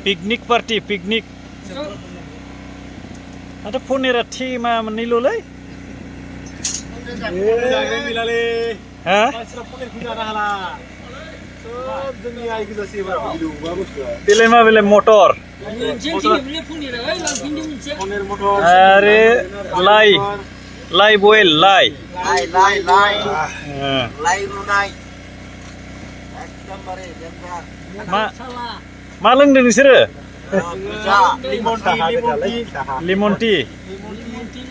picnic party picnic ada ponera thema menilolai hah bile motor are lai boil lai runai ma loंदों नोंसोरो lemon tea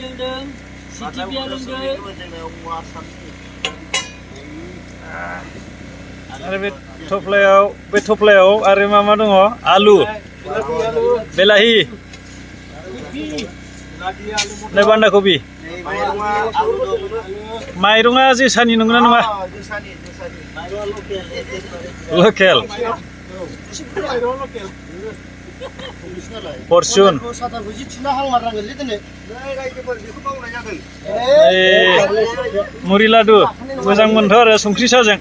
लोंदों city बियार लोंदों आरो बे थफ्लायाव आरो मा दङ आलु बेलाहि नै बान्दा कबि माइरङा जोसानि नंगौना नङा लकेल Fortune muri ladu मोजां मोनथ' आरो संख्रि साजों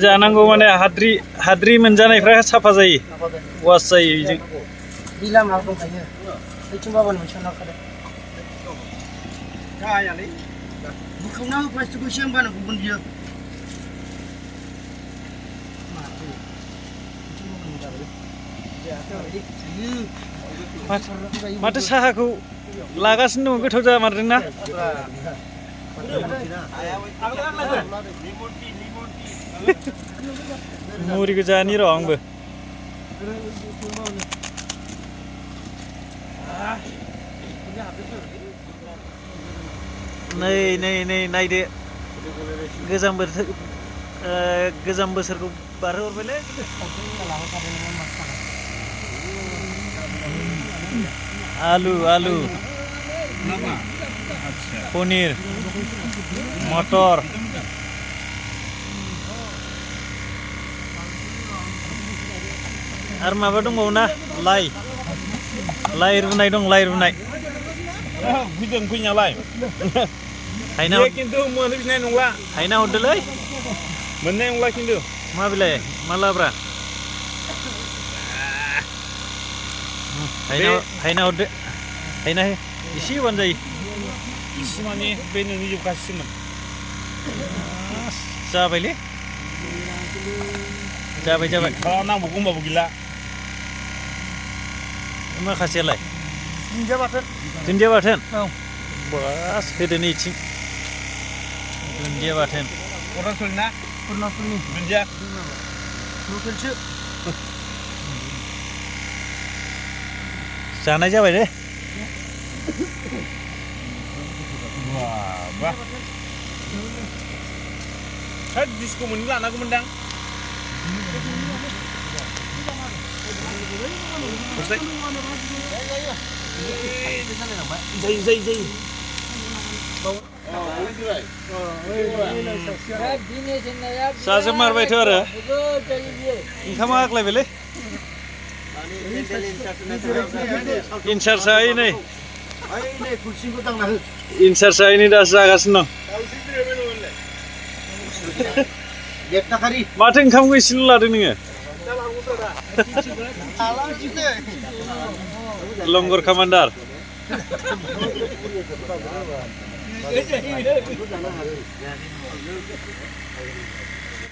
जानांगौ माने हाद्रि मोनजानायफ्रा साफा जायो वास जायो बेजों बुखावना हो प्लास्टिकखौ एसे होमबानो गुबुन बियो माथो साहाखौ लागासिनो दङ गोथाव जामारदों ना मुरि गोजानि र' आंबो नै नायदो गोजाम बोसोरखौ बारहोहरबायलै आलु पनिर मटर आरो माबा दंबावो ना लाइ रुनाय दं लाइ रुनाय फैनायालाय हायना खिन्थु मोनहैनाय नंला हायना हरदोलै मोननाय नंला खिन्थु मा बिलाय मा लाब्रा हायना हरदो हायना हो एसे होबानो जायो एसे माने बे नोंनि जोबगासिमोन जाबायलै जाबाय नांबावगौ होनबाबो गैला माखासेयालाय दुन्दिया बाथोन औ बास होदो नै इथिं दुन्दिया बाथोन अरुणाचलनि दुन्दिया लकेलसो जानाय जाबाय दे बा होद डिस्को मोननो लानांगौमोनदां जायो जाजोबमारबायथ' आरो ओंखामा आग्लायबायलै इनचार्जआ नै इनचार्जआ नै दासो जागासिनो दं माथो ओंखामखौ एसेल' लादों नोङो लंगर कामान्डार